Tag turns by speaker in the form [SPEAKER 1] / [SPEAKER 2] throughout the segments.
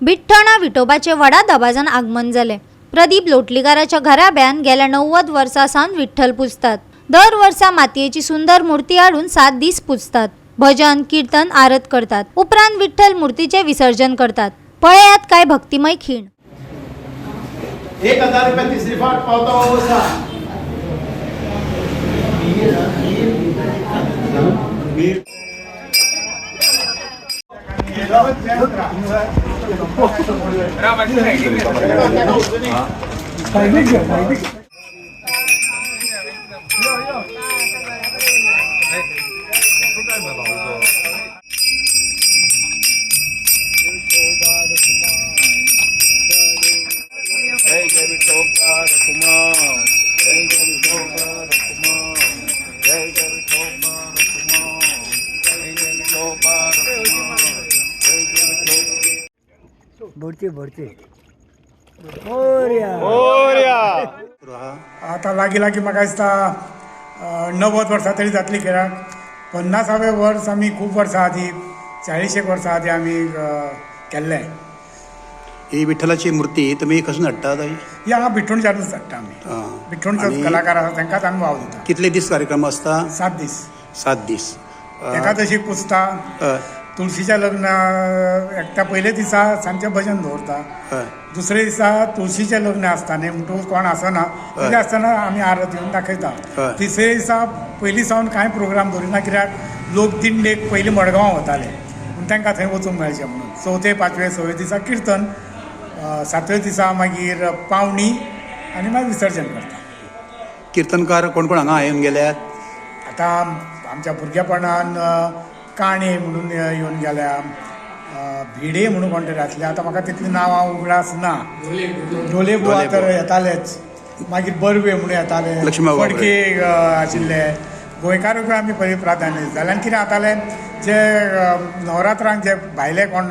[SPEAKER 1] बिठ्ठणा विठोबाचे व्हडा दबाजान आगमन जालें. प्रदीप लोटलीकाराच्या घराब्यान गेल्या 90 वर्सां सावन विठ्ठल पुजतात. दर वर्सा मातयेची सुंदर मूर्ती हाडून 7 दीस पुजतात. भजन कीर्तन आरत करतात. उपरांत विठ्ठल मूर्तीचे विसर्जन करतात. पळयात काय भक्तिमय खीण.
[SPEAKER 2] 1000 रुपया तिसरी फाट पावता अवस्था.
[SPEAKER 3] जय जय विठोबा रखुमा, जय जय विठोबा रखुमा, जय जय विठोबा रखुमा, जय जय विठोबा रखुमा, जय जय विठोबा.
[SPEAKER 4] भरती भरती.
[SPEAKER 5] आतां लागीं लागीं म्हाका दिसता 90 वर्सां तरी जातली खेळाक. 50वें वर्स आमी खूब वर्सां आदीं, 40 वर्सां आदीं आमी केल्लें.
[SPEAKER 6] ही विठ्ठलाची मूर्ती तुमी खंयसून हाडटात?
[SPEAKER 5] ही हांगा बिठ्ठोणच्यानूच हाडटा आमी. बिठ्ठोणचो
[SPEAKER 6] आनी
[SPEAKER 5] कलाकार आसा तांकांच आमी वाव दिता.
[SPEAKER 6] कितले दीस कार्यक्रम आसता?
[SPEAKER 5] 7 दीस.
[SPEAKER 6] 7 दीस.
[SPEAKER 5] एकादशीक पुजता. तुळशीच्या लग्न एकट्या पयले दिसा सांजचें भजन दवरता. दुसरे दिसा तुळशीचें लग्न आसता न्ही, म्हणटकूच कोण आसना, तरी आसतना आमी आरत येवन दाखयता. तिसरे दिसा पयलीं सावन कांय प्रोग्राम दवरिना, कित्याक लोक दिंडेक पयलीं मडगांवां वताले, पूण तांकां थंय वचूंक मेळचें म्हणून. चवथे, पांचवे, सवे दिसा किर्तन, सातवे दिसा मागीर पावणी आनी मागीर विसर्जन करता.
[SPEAKER 6] किर्तनकार कोण कोण हांगा येवन गेल्यात?
[SPEAKER 5] आतां आमच्या भुरगेपणान काणे म्हणून येवन गेल्या, भिडे म्हणून कोण तरी आसले, आतां म्हाका तितलीं नांवां उगडास ना. ढोले बुवा तर येतालेच, मागीर बर्वे म्हणून येताले, फडके आशिल्ले. गोंयकारूय आमी पयलीं प्राधान्य दिताले. आनी कितें जातालें, जे नवरात्रांक जे भायले कोण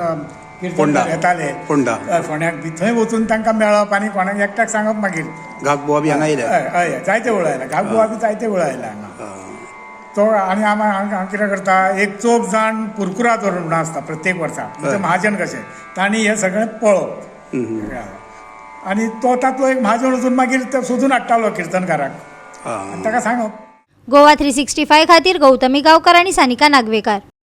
[SPEAKER 5] कीर्तनकार येताले फोंड्याक बी, थंय वचून तांकां मेळप आनी कोणाक एकट्याक सांगप मागीर.
[SPEAKER 6] घागबुवा बी हांगा येयले?
[SPEAKER 5] हय हय, जायते वेळ आयला घागबुवा बी, जायते वेळ आयला हांगा तो. आनी आमी हांगा कितें करता, एक चौग जाण पुरकुरा धरून म्हणून आसता प्रत्येक वर्सा, म्हणजे महाजन कशे, तांणी हें सगळें पळोवप आनी तो तांतलो एक महाजन वचून मागीर तो सोदून हाडटालो किर्तनकाराक आनी ताका सांगप.
[SPEAKER 1] गोवा 365 खातीर गौतमी गांवकर आनी सानिका नागवेकार.